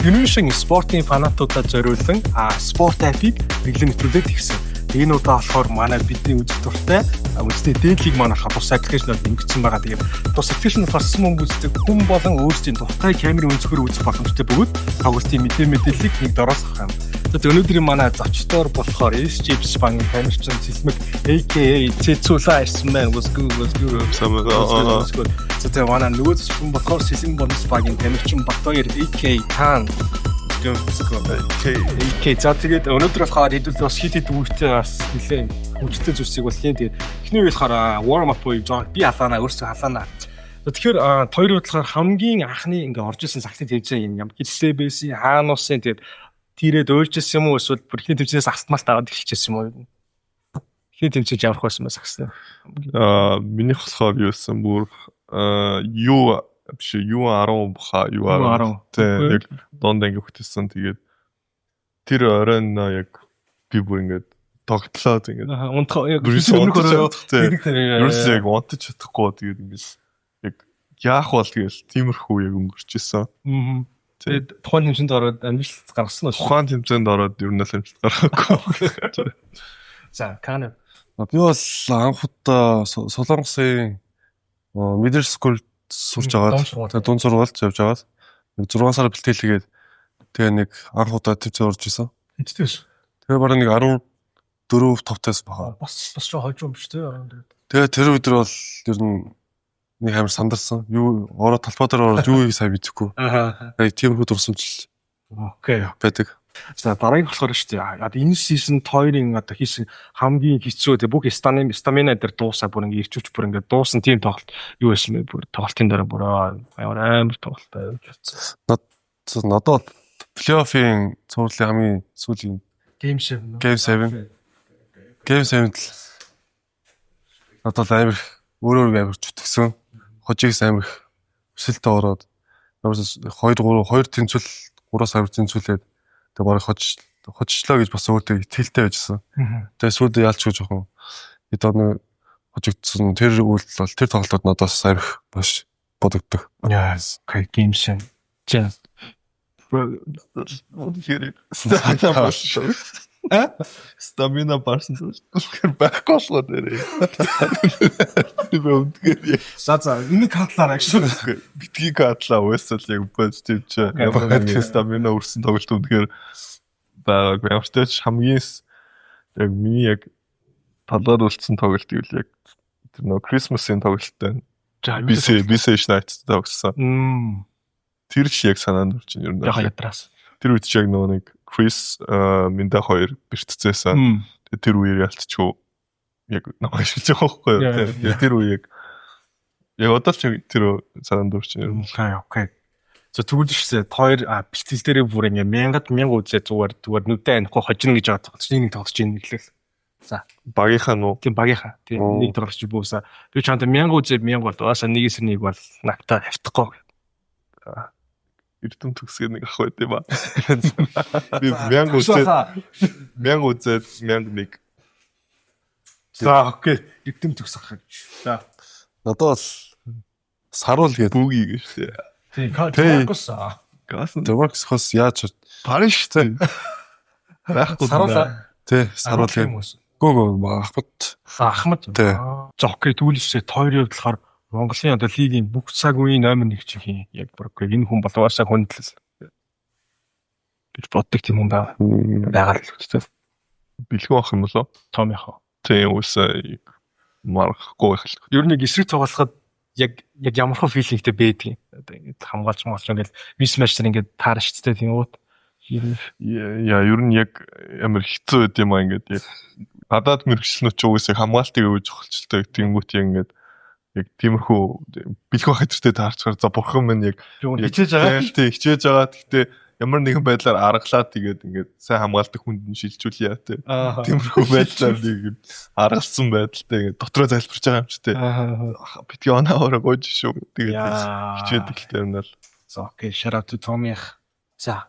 Univision спортын фанатуудад зориулсан спорт app ыг хэрэглэн нэвтрүүлээд ирсэн. Энэ удаа болохоор манай бидний үзэх дуртай үндэсний дээд лиг маань болохоор тус application оор нэмэгдсэн байгаа. Тэгээд тус application бас мөнгө үздэг хүн болон өөрсдийн дуртай камерын өнцгөр үзэх боломжтой бөгөөд тоглолтын мэдээллийг нэг дороос авах юм. За, өнөөдрийн манай зочдоор болохоор SGF банкын тамирчин Цэлмэг AKA Цэцүла ирсэн байна. What's good? What's good? What's good? За, тэгээ манай нөгөө зочин болохоор Сэлэн Бонус багийн тамирчин Батбаяр AKA Таан. AK. За, тэгээд өнөөдөр болохоор хэдүүлээ бас хит хит үүртэй бас нэлээд хүчтэй зүйлсийг бол хийн. Тэгээд эхний үе болохоор warm up буюу жоо би халаана, өөрсдөө халаана. Тэгэхээр хоёр болохоор хамгийн анхны ингээ орж исэн сагсны тэмцээн юм ямар хэллээ байсан, хаана усын, тэгээд тийрээд уйлжсэн юм уу, эсвэл бүр эхний тэмцээнээс алтмалт аваад эхэлчихсэн юм уу? Эхний тэмцээн ямар байсан бэ сагсны? Минийх болохоор юу байсан, бүр юу биш, юу 10 баха, юу 10. Тий, яг дунд анги хөтөлсөн. Тэгээд тэр оройн яг би бүр ингээд тогтлоод ингээд унтах яг өмнөх орой ерөөсөө яг унтаж чадахгүй, тэгээд ингээд яг яах бол гээл тиймэрхүү яг өнгөрч исэн. Тэгээд тухайн тэмцээнд ороод амжилт гаргасан уу? Тухайн тэмцээнд ороод ер нь л амжилт гаргаагүй. За, Кана. Би бол анх удаа Солонгосын middle school сурч агаад, тэгээд дунд сургуульд явж агаад нэг 6 сар бэлтгэлгээд, тэгээ нэг анх удаа тэмцээн орж исэн. Хэдтэй байсан? Тэгээ бараг нэг 14 тавтайс баха. Бас ч хожуу юм биш үү? 14. Тэгээ тэр өдөр бол ер нь нэг амар сандарсан. Юу ороо талбай дээр ороод юу хийх сайн мэдэхгүй. Яг тиймэрхүү дурсамжил байдаг. За, дараагийн болохоор шүү дээ. Одоо энэ season хоёрын одоо хийсэн хамгийн хэцүү, тэг бүх stamina дээр дуусаа, бүр ингээ ирчүүч бүр ингээ дуусан тийм тоглолт юу байсан бэ? Бүр тоглолтын дараа бүр ямар амар тоглолт байж утсан. Надад плей-оффын цувралын хамгийн сүүлийн Game 7. Game 7. Game 7 л надад амар их өөрөө амар зүтгэсэн. Хожигс амар их өсөлтөд ороод 2 3 2 тэнцвэл 3-аас амар тэнцвүүлээд, тэгээ бараг хожчлоо гэж бас өөртөө итгэлтэй байжсан. Тэгээ сүүлдээ яалчгүй жоохон хэд оны хожигдсон тэр үйлдэл бол тэр тоглолтод надаас амар их маш бодогддог. Yes. Okay, Game 7. За. Тэгэхээр stamina барсан. А? Stamina барсан. Тэгэхээр байхгүй болохоор нэрээ. Би өмдгөр. За, энийг хатлаарай гэж. Битгий катлаа, уусал яг позитив чи. Ямар нэг stamina өрсөн тоглолт үнэхээр байгаагүй. Ямар ч тач хамгийн яг миний яг талаар үлдсэн тоглолт гэвэл яг тэр нөгөө Christmas-ийн тоглолттой. BC Knights тоглосон. Тэр ч яг санаанд орж ер нь. Яг ядраас. Тэр үед ч яг нөгөө нэг Chris Минда хоёр бэртцээсэн. Тэр үеэр ялцчихв яг намайг шилж байгаа байхгүй юу. Тэр үе яг одоо ч тэр санаанд орж ер нь. Okay. За, тэгвэл шээ хоёр бэлтгэл дээрээ бүр ингээ мянгад мянга үзээ зүгээр нүдэ анихгүй хожино гэж байгаа тоглож нэг тоглож ийн нэглэл. За. Багийнхаа нуу? Тийм, багийнхаа. Тийм, нэг тоглож бууса. Би чамд мянга үзээ мянга бол угаасаа нэгээс нэг бол нагтаа хавтахгүй. Эрдэм төгсгөө нэг ах байт юм аа. Би 1000 үзээд 1000 үзээд 1001. За, okay. Эрдэм төгс ах гэж. За. Надад бол саруул гэдэг. Бүги гэж тий. Тийм, Маркус. Гасан. Демаркус хос яаж Париж тий. Байхгүй. Саруулаа. Тий, саруул гэдэг. Гөө гөө Ахмад. Ахмад. За, okay, тэгвэл хоёрын хувьд болохоор Монголын одоо лигийн бүх цаг үеийн номер 1 чинь хин яг бүр энэ хүн бол угаасаа хүндлэл гэж боддог тийм хүн байгаа. Байгаа л үү тийм. Бэлгүү ах юм болоо? Том яхаа. Тийм, уусаа маргахгүй байх л. Ер нь эсрэг тоглоход яг ямар хөө feeling тэй байдгийг. Одоо ингээд хамгаалж магалж ингээд mismatch нар ингээд таарна шүү дээ, тийм үү? Яа, ер нь яг амар хэцүү байд юм аа, ингээд яг гадаад мэрэгчлэнүүд ч угаасаа хамгаалтыг өгж чухалчилтай. Тэнгүүт яг ингээд яг тиймэрхүү бэлгүү хэтэртэй таарчгаар, за, бурхан минь, яг хичээж байгаа. Тийм, хичээж байгаа. Гэхдээ ямар нэгэн байдлаар аргалаад, тэгээд ингээд сайн хамгаалдаг хүнд нь шилжүүлье тий. Тиймэрхүү байдлаар нэг аргалсан байдалтай ингээд дотроо залбирч байгаа юм чи тий. Битгий оноороо гойж шүү. Тэгээд хичээдэг л тэр нь бол. За, okay, shout out to Tommy. За.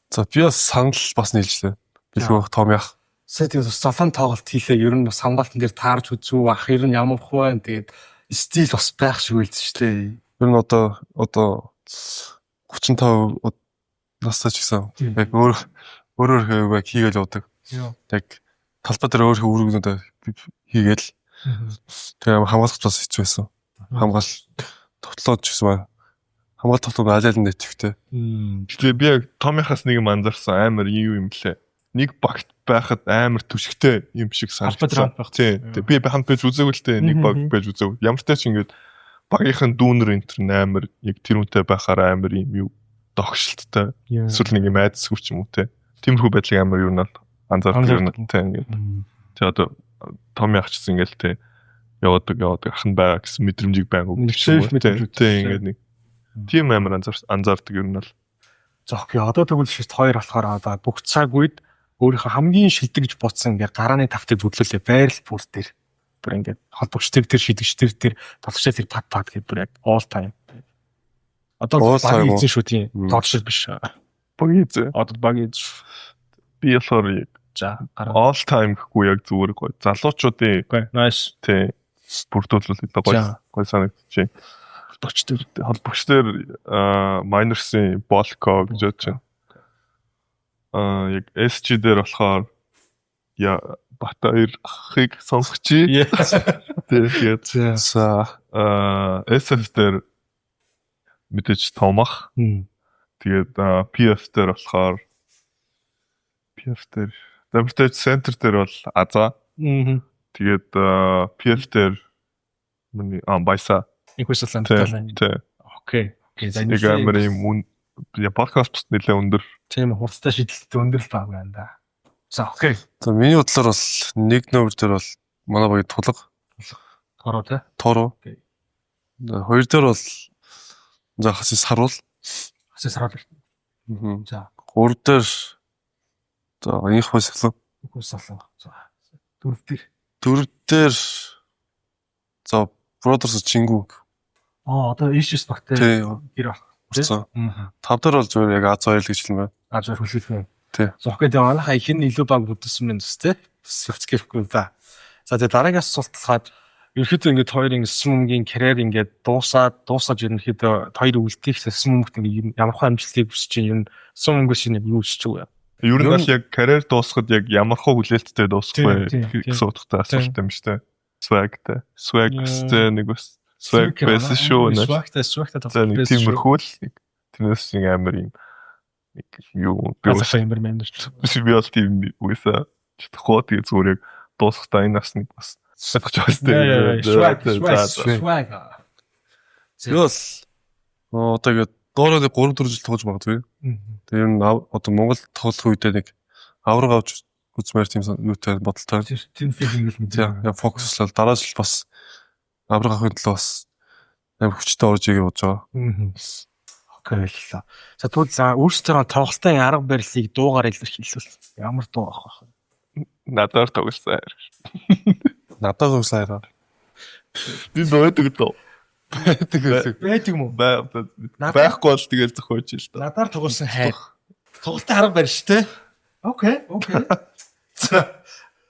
За, би бас санал бас нийлжлээ. Бэлгүү Том ях. Сая тэгээд бас золон тоглолт хийлээ. Ер нь бас хамгаалтан дээр таарч үзүү ах ер нь ямар хүү байна. Тэгээд стил бас байх шиг байлж шүү дээ. Ер нь одоо 35 Настай ч гэсэн яг өөр өөр өөр хийгээл явдаг. Яг талбай дээр өөрийнхөө үүргүүдээ хийгээл тэгээ хамгаалах бас хэцүү байсан. Хамгаал тоглоод ч гэсэн хамгаалт тоглоод аль аль нь идэвхтэй. Тэгээ би яг Томихаас нэг юм анзаарсан, амар юу юм лээ. Нэг багт байхад амар түшигтэй юм шиг санагдсан. Тийм. Би хамт байж үзээгүй л дээ. Нэг баг байж үзээгүй. Ямар ч тач ингээд багийнхан дүүнер энэ төр амар яг тэр үнтэй байхаар амар юм юу догшилттой. Эсвэл нэг юм айдасгүй ч юм уу те. Тиймэрхүү байдлыг амар юу нь анзаардаг юм те ингээд. Тэгээ одоо Томи ах чсэн ингээд те яваадаг яваадаг ах нь байгаа гэсэн мэдрэмжийг байнга өгдөг юм уу те. Ингээд нэг тийм амар анзаардаг юм нь бол. За окей, одоо тэгвэл шишт хоёр болохоор одоо бүх цаг үед өөрийнхөө хамгийн шилдэг гэж бодсон ингээ гарааны тавтыг бүдлүүлээ байрал бүр дээр. Бүр ингээд холбогч тэр тэр шидэгч тэр тэр тоглогч тэр пад пад гэдэг бүр яг all time. Одоо багийн эзэн шүү тийм тоглогч биш. Багийн эзэн. Одоо багийн эзэн. Би болохоор яг за all time гэхгүй яг зүгээр гоё. Залуучуудын nice тий бүрдүүлвэл илүү гоё гоё санагдчихэв. Холбогч дээр холбогч дээр Miners-ийн Bolko гэж бодож байна. Яг SG дээр болохоор я Батаяр ахыг сонсгочих. Тэгээд за SF дээр мэдээж Томах. Тэгээд PF дээр болохоор PF дээр Замбартай центр дээр бол Аза. Тэгээд PF дээр миний Байса. Их хүсэл амтлаа. Тий. Окей. Окей. За нэг амар юм подкаст бас нэлээ өндөр. Тийм хурцтай шидэлттэй өндөр л баг байна да. За окей. За миний бодлоор бол нэг номер дээр бол манай багийн тулга. Торо тий. Торо. Хоёр дээр бол за хасис саруул. Хасис саруул. За гурав дээр за инх баясгалан. Инх баясгалан. За дөрөв дээр. Дөрөв дээр за Brothers Чингүг. Аа одоо Ишис багтай гэр баг. Орсон. Тав дээр бол зүгээр яг Аз ойл гэж хэлмэ. Аз ойл хүлээлт. Тий. За окей тэгээ манайхаа их нь илүү баг бүдсэн юм зүс тэ. Бас хэвцгээхгүй да. За тэгээ дараагийн асуулт болохоор ерөнхийдөө ингээд хоёрын өссөн мөнгөний карьер ингээд дуусаад ерөнхийдөө хоёр үлдээх өссөн мөнгөт ингээд ямар хөө амжилтыг хүсэж чинь ер нь өссөн мөнгөөс нь юу хүсэж байгаа вэ? Ер нь бол яг карьер дуусахад яг ямар хөө хүлээлттэй дуусах вэ гэсэн утгатай асуулт юм шүү дээ. Swagтай. Swag-тэй нэг бас swag байсан шүү. Swagтай swagтай тоглох байсан. Тиймэрхүү л тэрнээс нэг амар юм нэг юу би бас амар менежер. Би бол тийм үгүйсээ чадахгүй тэгээ зүгээр яг дуусахдаа энэ бас нэг бас чадах ч байна. Swag swag. Би бол одоо ингээд доороо 3 4 жил тоглож магадгүй. Тэгээ ер нь одоо Монгол тоглох үедээ нэг авраг авч үзмээр тийм юутай бодолтой. Тийм feeling л мэдээ. Яг фокуслал дараа жил бас авраг авахын төлөө бас амар хүчтэй орж игээ бодож байгаа. Окей баярлалаа. За тэгвэл за өөрсдөө тоглолтын арга барилыг дуугаар илэрхийлвэл ямар дуу авах вэ? Надаар тоглосон хайр. Надаар тоглосон хайр. Би байдаг доо. Байдаг байсан. Байдаг юм уу? Байхгүй бол тэгэл зохиож ил та. Надаар тоглосон хайр. Тоглолтын арга барил шүү дээ. Окей, окей.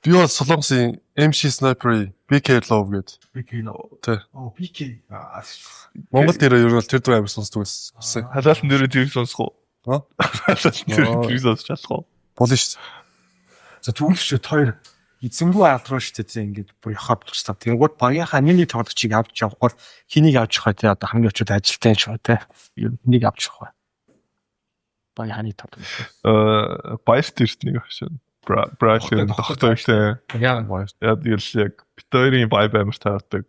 Би бол Солонгосын MC Sniper BK Love гэдэг. BK Love. Тий. Оо BK. Монгол дээр ер нь бол тэр дүү амар сонсдог байсан. Халаалтан дээр тэрийг сонсох уу? Аа? Халаалтан дээр тэрийг сонсч чадах уу? Болно шүү. За тэгвэл шүү хоёр эзэнгүү алдруу шүү дээ ингээд бүр явахаа болчихлоо. Тэнгүүд багийнхаа нэг нэг тоглогчийг авч явах бол хэнийг авч явах вэ те одоо хамгийн очоод ажилтан шүү те. Ер нь хэнийг авч явах вэ? Багийн ханы тоглогч. Баярт эртнийг авч явна. Брайт тогтоо ихтэй. Яа. Яг тэгэл яг бит хоёрын vibe амар таардаг.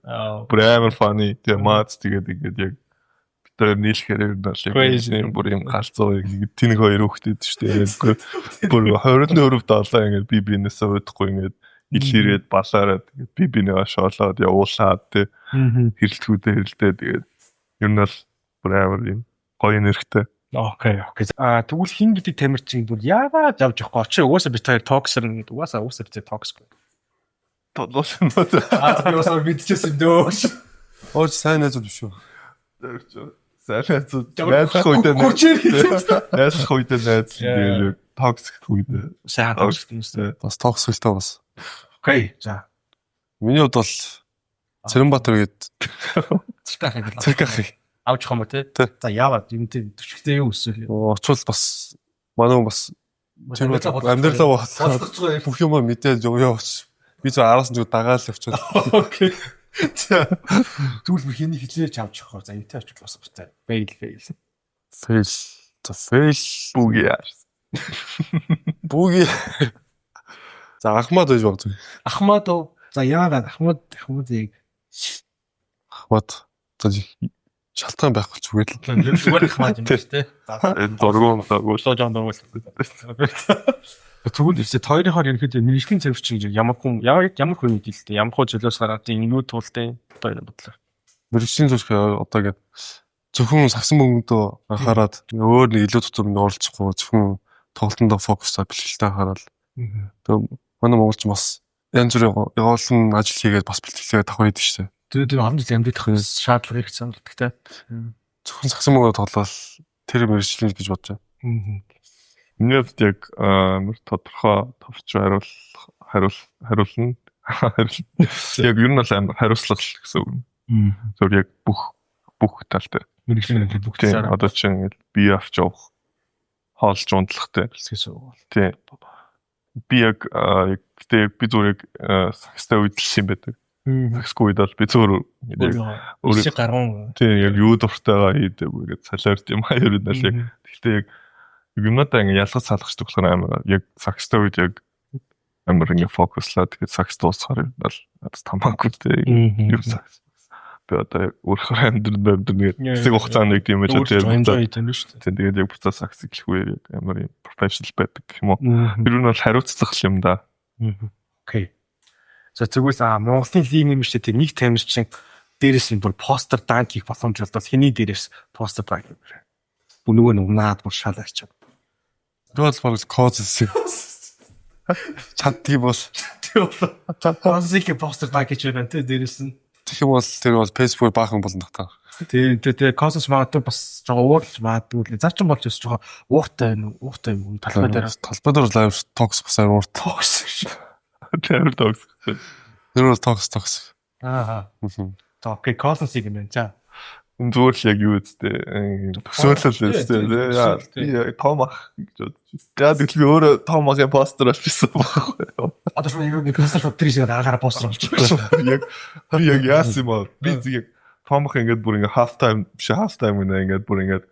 Бүр амар funny. Тэгээ мац тэгээд ингээд яг бит хоёр нийлэхээр ер нь бол яг юм бүр юм галзуу яг тэнэг хоёр хүүхэд шүү дээ. Бүр 24 7 ингээд би бинээсээ удахгүй ингээд ил ирээд балаараад тэгээд би бинээгаа шоолоод явуулаад тэ хэрэлтгүүдээ хэрэлдээ тэгээд ер нь бол бүр амар юм гоё энергитэй. Окей, окей. А тэгвэл хин гэдэг тамирчин бүр яагаад авч явахгүй? Очир угаасаа бит хоёр токсер нэг угаасаа угаасаа бит токсгүй. Толгоос юм уу? Аа би угаасаа мэдчихсэн дөө. Ооч сайн найзууд биш үү? Сайн найзууд. Найзлах үедээ найзлах үедээ найз тэгээд токсик үедээ. Сайн токсик юм шүү. Бас токсик л тоо бас. Окей. За. Миний хувьд бол Цэрэнбаатар гээд Цэрэг ахыг. Цэрэг ахыг. Авч явах юм уу те? За яаваад юм те төчгтэй юу өсвөл. Очвол бас манай хүн бас тэр амьдралаа бодлоо бүх юмаа мэдээд яваач. Би зөв араас нь зөв дагаал явчихвал. Окей. За тэгвэл би хэний хилээж авч явах. За энтэй очвол бас бустай. Fail fail. Fail. За fail Бүги. Бүги. За Ахмад байж магадгүй. Ахмад уу? За яагаад Ахмад Ахмадыг Ахмад за шалтгаан байхгүй зүгээр л. Зүгээр Ахмад юм байна шүү дээ. Дургуун дургуун. Жон дургуун. Тэгвэл ихсээ хоёрынхоор ерөнхийдөө мэргэжлийн цэвэрч гэж ямар хүн ямар хүн мэдээлэлтэй ямар хуу зөлөөс гараад юу туултай одоо энэ бодлоо. Мэргэжлийн зүрх одоо ингээд зөвхөн сагсан мөнгөндөө анхаарад өөр нэг илүү тутамд оролцохгүй зөвхөн тоглолтондоо фокусаа бэлтгэлтэй анхаарал. Тэгээ манай монголч бас янз бүрийн явуулан ажил хийгээд бас бэлтгэлээ давхар хийдэг шүү дээ. Тэр олон жил амьдрах шаардлага хэрэгцээ болдог те. Зөвхөн сагсан мөнгөөр тоглол тэр мэргэжлийн гэж бодож байна. Миний хувьд яг амар тодорхой товч хариулна. Яг ер нь бол амар хариуцлага л гэсэн үг. Зөв яг бүх тал дээр. Мэргэжлийн бүх талаар. Одоо чинь ингээд бие авч явах, хоолж унтлахтай гэсэн үг. Тийм. Би яг гэтээ би зүгээр яг сагстай үед л юм байдаг. Сагсгүй үед бол би зүгээр өөрөө гарган. Тийм яг юу дуртайгаа хийдэг ингээд салиард юм аа ер нь л яг. Гэхдээ яг юмнуудаа ингээд ялгаж салгачдаг болохоор амар яг сагстай үед яг амар ингээд фокуслаад тэгээд сагс дуусахаар ер нь бол надад хамаагүй дээ. Юу сагс. Би одоо өөрөөр амьдрал гэдэг хэсэг хугацаанд нэг тийм байж тийм. Тэгээд яг буцаа сагс эхлэх үеэр яг амар юм профешнл байдаг гэх юм уу. Тэр нь бол хариуцлага юм да. Окей. За тэгвэл Монголын лиг юм шиг тийм нэг тамирчин дээрээс нь бүр постэр данк хийх боломж болдол хэний дээрээс постэр данк хийх. Бүр нөгөө нь унаад бүр шал арчаа. Тэр бол бараг Козс. Чаддгийг бол. Тэр бол Козсыг постэр данк хийж байна те дээрээс нь. Тэгэх юм бол тэр бол Facebook баахан болно таа. Тийм тий Козс магадгүй бас жоо уурлж магадгүй л. Заачин болж бас жоо ууртай байна уу? Ууртай юм уу? Талбай дээр. Талбай дээр лайв токс бас амар ууртай. Токс. Тэр токс. Тэр бол токс. Аа. За окей, Козсыг юм байна. За. Зүгээр л яг юу үстэй төсөөлөл үстэй тий. Би том ах гэж бодож. За тэгвэл би өөрөө том ахын постэр болчихсон байхгүй юу? Одоо шууд яг постэр шууд тэр шиг агаар постэр болчихсон. Яг би яг яасан юм аа? Би яг том ах ингээд бүр ингээд half time биш half time гэнэ ингээд бүр ингээд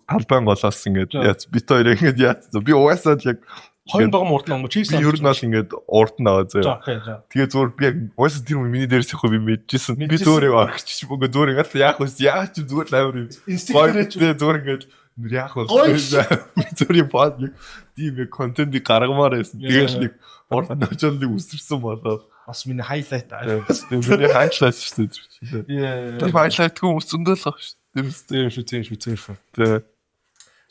талбайн голоос ингээд яац бит хоёр ингээд яац. Би угаасаа л яг хоёр багм урд нь өнгөж хийсэн. Би ер нь бол ингээд урд нь аваа заяа. Тэгээ зүгээр би яг угаасаа тэр миний дээрс явах би мэдчихсэн. Би зүгээр яг орчих мөнгө зүгээр ингээд яах вэ? Яах ч зүгээр л амар юм. Инстинктээр зүгээр ингээд яах вэ? Би зүгээр юм бод яг тийм яг контентыг гаргамаар байсан. Тэгээл нэг урд нь очоод нэг үсэрсэн болоо. Бас миний хайлайт. Миний хайлайт шүү дээ. Тэр хайлайтгүй хүмүүс зөндөл баг шүү дээ. Тийм шүү, тийм шүү, тийм шүү. Тэ.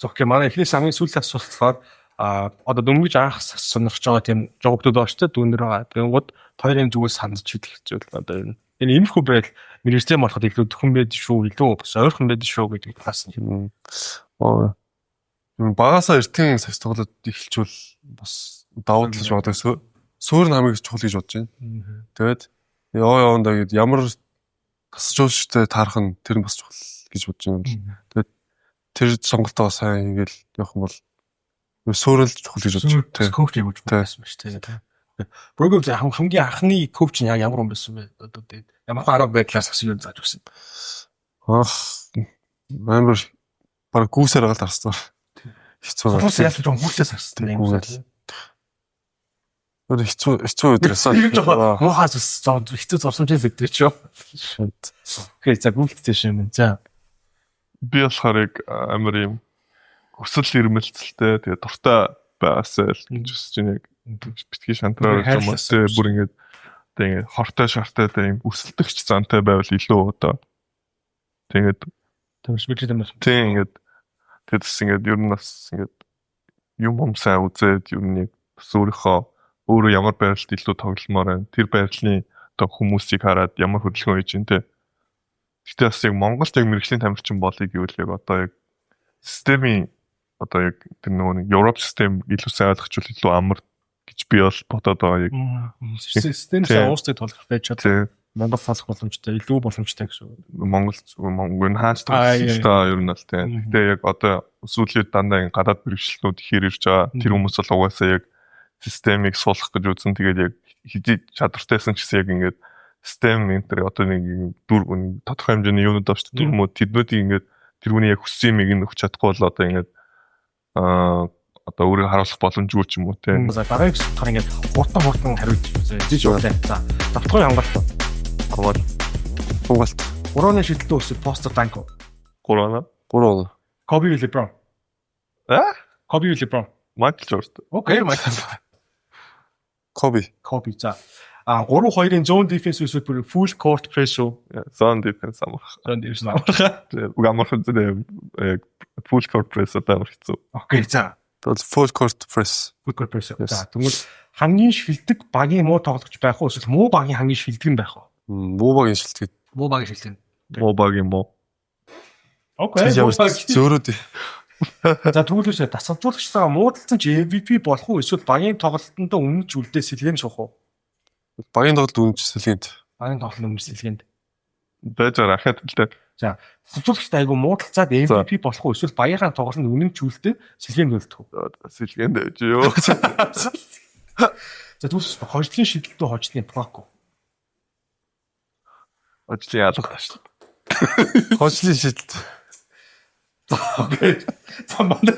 Окей, манай эхнээс хамгийн сүүлийн асуулт болохоор одоо дөнгөж анх сонирхож байгаа тийм жогдод байгаа шүү дээ дүүнер байгаа. Тэгэнгүүт хоёрын зүгээс хандж хэлэх зүйл одоо энэ. Энэ иймэрхүү байдал мэргэжлийн болоход илүү төхөн байд шүү, илүү бас ойрхон байд шүү гэдэг талаас нь. Багасаа эртхэн сагс тоглоод эхэлчихвэл бас давуу тал магадгүй. Суур нь хамгийн чухал гэж бодож байна. Тэгээд ёо явандаа гээд ямар тасалжуулагчтай таарах нь тэр нь бас чухал гэж бодож байна. Тэгээд тэр сонголтоо сайн хийгээл явах юм бол суурил чухал гэж бодож байна. Коуч яг үгүй байсан ба шүү дээ. Брогов хамгийн анхны коуч нь яг ямар хүн байсан бэ? Одоо тэгээд ямар арга байдлаас асуу юу зааж өгсөн. Ах амар баг гүүсээр гал харсан. Хэцүү. Хүмүүс яаж жоохон гүүсээс харсан юм байна. Тэр хэцүү өдрөөс. Муухай хэцүү зурсамжээс өдрөө ч юу. Окей, за гүйлттэй шим юм. За. Би болохоор яг амар юм хүсэл эрмэлзэлтэй тэгээ дуртай байгаасай л гэж хүсэж байна яг битгий шантраар юм уу те бүр ингээд одоо ингээд хортой шартай те юм өрсөлдөгч зантай байвал илүү одоо тэгээд тэмшмэлж юм байна. Тийм ингээд тэгээд бас ингээд ер нь бас ингээд юм сайн үзээд ер нь бас өөрийнхөө өөрөө ямар байралд илүү тогломоор байна. Тэр байрлалын одоо хүмүүсийг хараад ямар хөдөлгөөн хийж байна те. Гэтэ бас яг Монголд яг мэргэжлийн тамирчин болъё гэвэл яг одоо яг системийн одоо яг тэр нөгөө нэг Европ систем илүү сайн ойлгочвол илүү амар гэж би бол бодоод байгаа яг. Систем сайн уусдаг тоглох байж чадна. Монгол салах боломжтой, илүү боломжтой гэсэн үг. Монгол Монгол хаач тоглосон л та ер нь л тийм. Гэтэ яг одоо сүүлийн дандаа ингэ гадаад мэрэгчлэнүүд ихээр ирж байгаа. Тэр хүмүүс бол угаасаа яг системийг суулгах гэж үзэн, тэгээд яг хэдий чадвартайсан ч гэсэн яг ингээд систем энэ төр одоо нэг дүр тодорхой хэмжээний юунууд авч дүр мө тэднүүдийг ингээд тэр хүний яг хүссэн юмыг нь өгч чадахгүй бол одоо ингээд одоо өөрийгөө харуулах боломжгүй ч юм уу тийм. За, дараагийн асуудгаар ингээд хурдан хурдан хариулж үзье. За, давтгой хамгаалт. Хамгаалт. Хамгаалт. 3-ны шидэлтэн өсөв post dunk. 3-аа. 3. Kobe LeBron. А? Kobe LeBron. Майкл Жордан. Okay, Майкл. Коби. Коби, за. А 3-2-ын zone defense эсвэл бүр full court press үү? Zone defense амарх. Zone defense амарх. Үг амархан зэ яг full court press одоо амар хэцүү. Okay, за. Тэгвэл full court press. Full court press. За, тэгвэл хамгийн шилдэг багийн муу тоглогч байх уу эсвэл муу багийн хамгийн шилдэг нь байх уу? Муу багийн шилдэг. Муу багийн шилдэг. Муу багийн муу. Okay. Зөөрөөд. За, тэгвэл дасгалжуулагчтайгаа муудалцсан ч MVP болох уу эсвэл багийн тоглолтонд өмнөж үлдээ сэлгээн суух уу? Багийн тоглолт үнэнч сэлгээнд. Багийн тоглолт өмнөж сэлгээнд. Байж байгаа ахад л дээ. За, дасгалжуулагчтай айгу муудалцаад MVP болох уу эсвэл багийнхаа тоглолтод үнэнч үлдээ сэлгээнд үлдэх үү? Сэлгээнд байж юу. За, тэгвэл хожлын шидэлтүү хожлын блок уу? Хожлын алга шүү дээ. Хожлын шидэлт. Okay. За, манай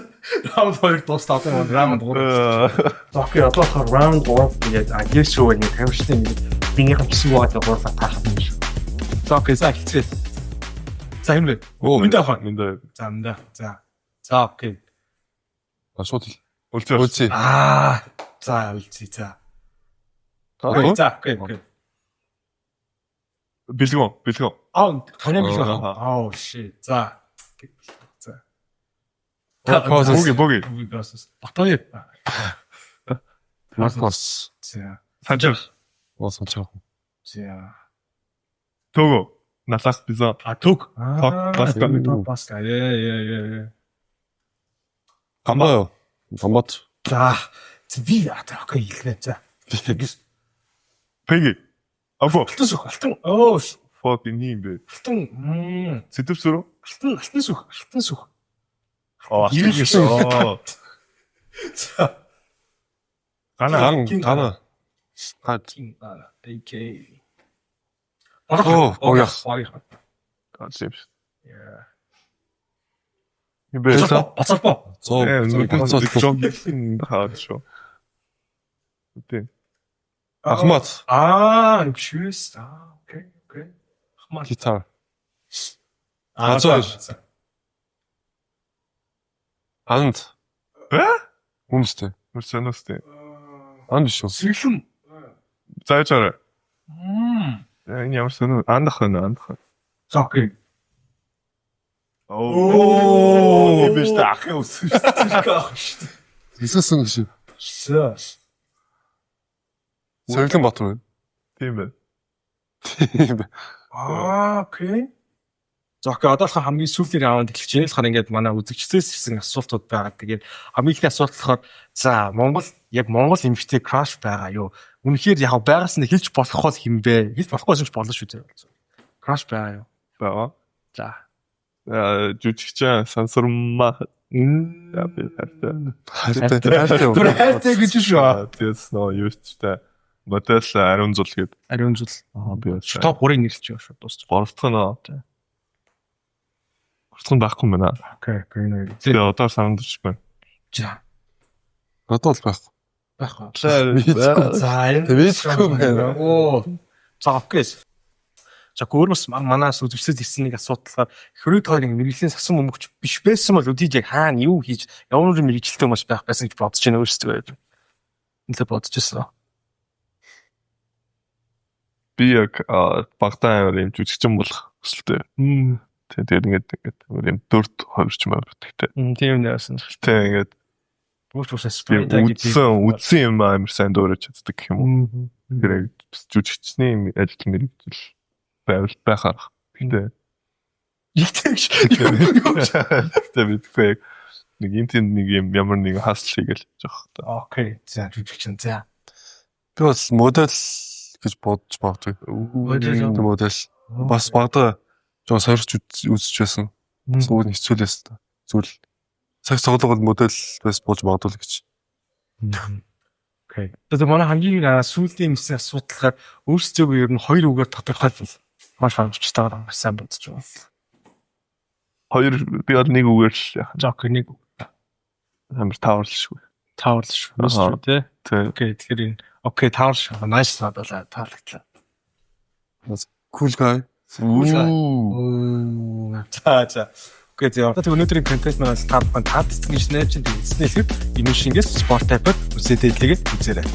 раунд 2 дуустаа, одоо раунд 3. За, okay, одоо болохоор раунд 3 тэгээд агээс шүү нэг тамирчдын нэг биенийхэн хэсэг байгаа гурлаа таахад юм шүү. За, okay, за, эхэлцгээе. За, юм бэ? Мэндэ авах. Мэндэ. За, мэндэ. За. За, okay. Шууд хэл. Үлзий. Үлзий. Аа. За, үлзий. За. Okay, за, okay, okay. Бэлгэн, бэлгэн. Аа, таны бэлгэн. Аа, shit. За. За. Боги, боги. Батоё. Маркос. За. Санчир. Оо, санчир. За. Того. Налах бизон. А, төг. Ток Баска. Ток Баска. Яа, яа, яа. Гамбаа юу? Гамбат. За. Би okay, хэлнэ. За. Пеги. Аго. Алтан сүх, алтан. Оо, Fuck, энэ юм бэ? Алтан. Сэдэв сөрөө? Алтан, алтан сүх, алтан сүх. Аа, алтан сүх. За. Гана. Гана. Хад. Гана. AK. Оо, багийнх. Багийнх. Гац юм шиг. Яа. Юм бэ? Бацалбо. 100. 100 хаад шүү. Тэ. Ахмад. Аа, шүүс. Аа, okay, okay. Ахмад. Гитар. Аа, 102. Анд. Бэ? Хүмүүстэй. Өрсөнөөстэй. Анд биш үү? Сэргэлэн. За, яжаарай. Энэ ямар сонир андах вэ, андах. За, okay. Оо, би биш ахын өссөн шүү дээ. Шүү дээ. Эсэсэн гэж. За. Сэргэлэн Баатар байна. Тийм байна. Тийм бэ. Аа, okay. За, okay, одоо болохоор хамгийн сүүлийн раунд эхэлж байна. Тэгэхээр ингээд манай үзэгчдээс ирсэн асуултууд байгаа. Тэгээд хамгийн ихний асуулт болохоор за, Монгол яг Монгол эмэгтэй crush байгаа юу? Үнэхээр яг байгаас нь хэлж болох бол хэн бэ? Хэлж болохгүй юм ч болно шүү дээ. Crush байгаа юу? Байгаа. За. Жүжигчин Сансармаа. За, би хайртай. Хайртай. Хайртай. Түр хайртай гэж шүү. Тэгээс нөө юу ч та модель Ариун зул гээд. Ариун зул. Аа, би топ 3-ыг нэрлэж байгаа шүү. Дуусч. 3 дахь нь. 3 дахь нь байхгүй юм байна. Okay, okay. Тэгээ одоо санагдчих байна. За. Одоо л байхгүй. Байхгүй. Мэдгүй. За, энэ Мэдгүй байна. Оо. За, okay. За, өөр бас манаас үзэгчдээс ирсэн нэг асуудал болохоор хэрэг хоёрын мэргэжлийн сасан бөмбөгч биш байсан бол өдийж яг хаана юу хийж ямар мэргэжилтэй хүмүүс байх байсан гэж бодож байна өөрсдөө. Нэлээд бодож байсан. Би яг багтаа амар юм жүжигчин болох хүсэлтэй. Тэгээд ингээд ингээд юм дөрд хувирч маар гэхдээ. Тийм нээсэн. Тэг ингээд Бүгд усаас үдсэн юм амар сайн дуурайж чаддаг гэх юм уу. Тэр яг жүжигчний ажил мэргэжил байвал байхаар. Гэтэ Итгэж. Гэтэ мэдгүй яг нэг энэ тэнд нэг юм ямар нэгэн хасл хийгээл жоох та. Okay. За, жүжигчин. За. Би бас модель гэж бодож магадгүй. Модель. Тийм, модель. Бас багада жоо сорьж үзэж байсан. Бас уг нь хэцүүлээс та. Зүйл сагс тоглох бол модель бас болж магадгүй л гэж. Okay. Тэгээд манай хамгийн сүүлийн юмсан асуудалгаар өөрсдөө ер нь хоёр үгээр тодорхойлвол маш хангамжтайгаар маш сайн бодож байна. Хоёр, би бол нэг үгээр л яах Joker нэг амар тааварлашгүй. тааварлаш шүү дээ. Тий. Okay, тэгэхээр энэ okay, тааварлаш. Nice, надад таалагдлаа. Cool guy. Үу. За. Okay, за. Одоо өнөөдрийн контент маань та бүхэн таалагдсан гэж найж чинь эцэс нэлээд энэ шингээс спорт app-д үсээ дээдлэгээ үзээрэй.